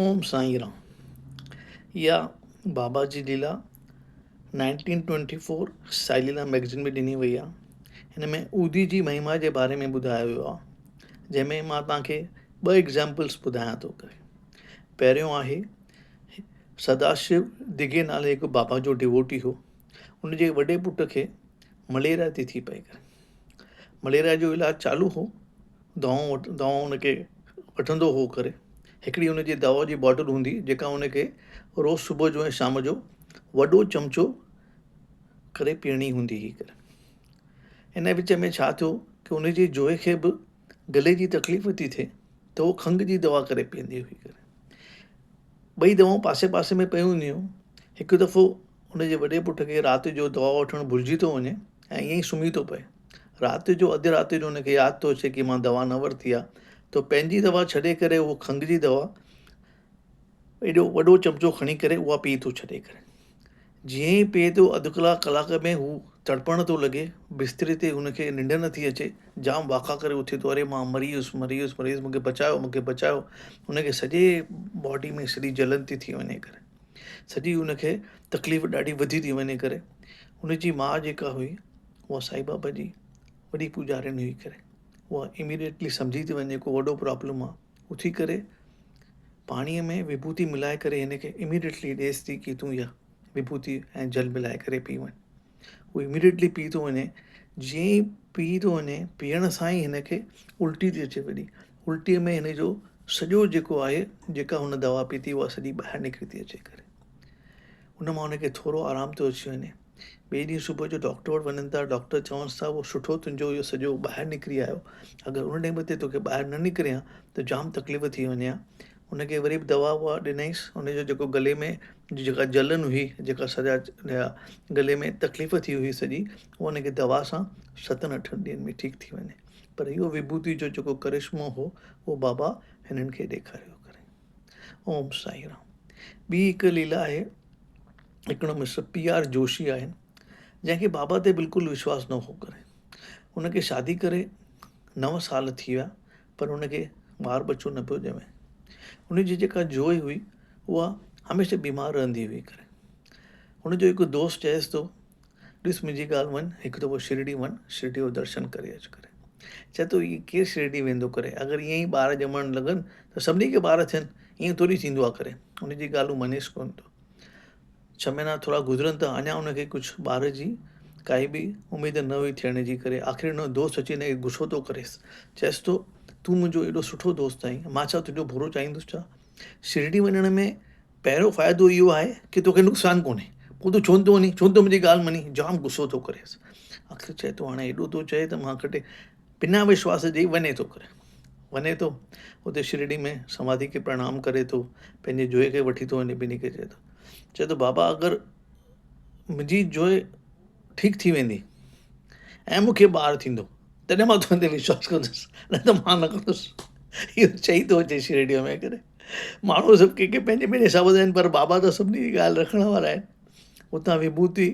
اوم سائين رام. اها بابا جي ليلا 1924 سائي ليلا مئگزين ۾ ڏني وئي آهي. هن ۾ اودي جي مهما جي باري ۾ ٻڌايو ويو آهي، جنهن ۾ مان توهان کي ٻه ايگزامپلس ٻڌايان ٿو ڪري. پهريون آهي سداشو دگي نالي هڪ بابا جو ڊيووٽي هو، ان جي وڏي پٽ کي مليريا ٿي ٿي پئي ڪري. مليريا جو علاج چالو هو، دوائون وٺ دوائون ان کي وٺندو هو ڪري هڪڙي ان جي دوا جي باٽل هوندي جيڪا ان کي روز صبح جو ۽ شام جو وڏو چمچو ڪري پيئڻي هوندي هئي ڪري ان وچ ۾ ڇا ٿيو ڪي ان جي جوئي کي به گلي جي تڪليف ٿي ٿئي ته هو کنگهه جي دوا ڪري پيئندي هئي ڪري ٻئي دوائون پاسي پاسي ۾ پيون هونديون هيون هڪ دفعو ان جي وڏي پٽ کي رات جو دوا وٺڻ ڀلجي ٿو وڃي ۽ ائين ئي سمهي ٿو پئي. رات جو اڌ رات جو هن کي ياد ٿو اچي ڪي مان دوا نه ورتي آ ته پنهنجي دوا ڇڏي ڪري اهو کنگهه جي دوا ايڏو وڏو چمچو کڻي ڪري اها پي ٿو ڇڏي ڪري. جيئن ئي پئي ٿو اڌ ڪلاڪ ڪلاڪ ۾ هو تڙپڻ ٿو لڳي، بستري تي هن کي ننڊ نٿي اچي، جام واڪا ڪري اٿي ٿو اري مان مري ويس مري ويس مري ويس مون کي بچايو مون کي بچايو هن کي سڄي باڊي ۾ سڄي جلن ٿي ٿي وڃي ڪري. سڄي ان کي تڪليف ڏاڍي وڌي ٿي وڃي ڪري ان جي ماء جيڪا هئي اها سائين بابا جي وڏي پوڄارين هئي ڪري اها اميڊيٽلي سمجهي ٿي وڃي ڪو وڏو پرابلم آهي اٿي ڪري پاڻيء ۾ وڀوتي ملائي ڪري هن کي اميڊيٽلي ڏيس ٿي ڪي تون اها وڀوتي ۽ جل ملائي ڪري پي وڃ هو اميڊيٽلي پي ٿو وڃي جيئن ئي پي ٿو وڃي پيئڻ سان ئي هن کي الٽي ٿي اچي وڏي الٽيء ۾ هن جو سڄو جيڪو آهي جيڪا هن دوا پيتي اها سڄي ٻاهر نڪري ٿي اچي ڪري ان مان هن کي ٿورو آرام ٿو اچي وڃي ٻئي ڏينهن صبح جو ڊاڪٽر وٽ وڃن ٿا ڊاڪٽر چونس ٿا اهو سٺو تنهنجو اهو سڄو ٻاهر نڪري آيو اگر ان ٽائيم تي توکي ٻاهر نه نڪري ها ته جام تڪليف ٿي وڃي ها ان کي وري به دوا ووا ڏنائينس ان جو جيڪو گلي ۾ جيڪا جلن هئي جيڪا سڄا گلي ۾ تڪليف ٿي هئي سڄي اها ان کي دوا سان ستن اٺن ڏينهن ۾ ٺيڪ ٿي وڃي پر اهو وڀوتي جو جيڪو ڪرشمو هو اهو بابا هنن کي ڏيکاريو ڪري اوم سائين رام ٻي هڪ ليلا آهي هڪڙو مسٽر پي آر جوشي آهن جنهن کي بابا تي بلڪل وشواس نه هو ڪري ان کي شادي ڪري 9 سال ٿي ويا پر ان کي ٻار ٻچو نه پيو ڄمي. ان جي جيڪا جوء هئي اها هميشه بيمار رهندي هئي ڪري هن جو هڪ دوست چيس ٿو ڏس منهنجي ڳالهه مڃ هڪ دفعو شرڊي وڃ شرڊي جو درشن ڪري اچ ڪري چئي ٿو هي ڪير شرڊي ويندو ڪري اگر ائين ئي ٻار ڄمڻ لڳن ته سڀني کي ٻار ٿين ائين ٿوري ٿيندو آهي ڪري ان جي ڳالهيون مڃيس ڪونه ٿو ڇهه مهينا ٿورا گذرن ته اڃا ان کي ڪجهه ٻار جي ڪائي به اميد نه هئي ٿيڻ جي ڪري آخر هن جو دوست اچي هن کي غصو ٿو ڪريس چيس ٿو تون منهنجو ايڏو سٺو دوست آهين مان ڇا تنهنجو برو چاهيندس ڇا شرڊي وڃڻ ۾ پهريون فائدو اهو آهي ڪي توکي نقصان ڪونهي پوء تون ڇو نٿو وڃين ڇو نٿو منهنجي ڳالهه مڃين جام غصو ٿو ڪريس آخر چئي ٿو هاڻي ايڏو ٿو چئي ته مان ڪٽي بنا وشواس جي وڃي ٿو ڪري وڃي ٿو اتي شرڊي ۾ سماڌي کي پرڻام ڪري ٿو پنهنجي جوئي کي وٺي ٿو وڃي ٻنهي کي چئي ٿو چئي ٿو بابا اگر منهنجي جوئي ٺيڪ ٿي ويندي ۽ مون کي ٻار ٿيندو تڏهن مان تنهنجي تي وشواس ڪندس نه ته مان نه ڪندس اهو چئي ٿو اچي شرڊيء ۾ ڪري ماڻهو سڀ ڪنهن کي پنهنجي پنهنجي حساب سان آهن پر بابا ته سڀني جي ڳالهه رکڻ وارا آهن اتان وڀوتي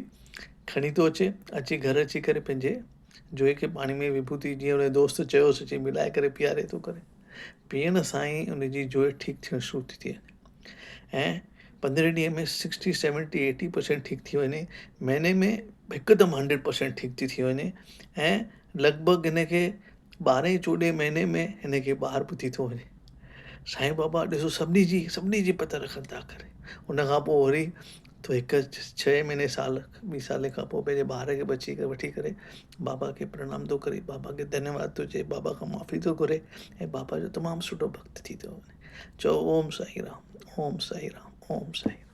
کڻي ٿو اچي اچي گهر اچي ڪري پنهنجي جوئي کي پاڻي ۾ وڀوتي جيئن ان جي دوست چيوس اچي ملائي ڪري پياري ٿو ڪري پيئڻ سان ئي ان جي جوئي ٺيڪ ٿيڻ شروع ٿي ٿئي ۽ 15 ڏينهن ۾ 60 70 80 پرسينٽ ٺيڪ ٿي وڃي مهيني ۾ هڪدم 100 پرسينٽ ٺيڪ ٿي ٿي وڃي ۽ لڳ ڀڳ هن کي 12 14 مهيني ۾ هن کي ٻار به ٿي ٿو وڃي سائين بابا ڏسو سڀني جي سڀني جي پت رکن ٿا ڪري ان کان پوء وري ته هڪ ڇهه مهيني سال ٻي سالي کان پوء پنهنجي ٻار کي بچي ڪري وٺي ڪري بابا کي پرڻام ٿو ڪري بابا کي ڌنيواد ٿو چئي بابا کان معافي ٿو گهري ۽ بابا جو تمام سٺو ڀڳت ٿي ٿو وڃي. چئو اوم سائين رام اوم سائين رام اوم سائين رام.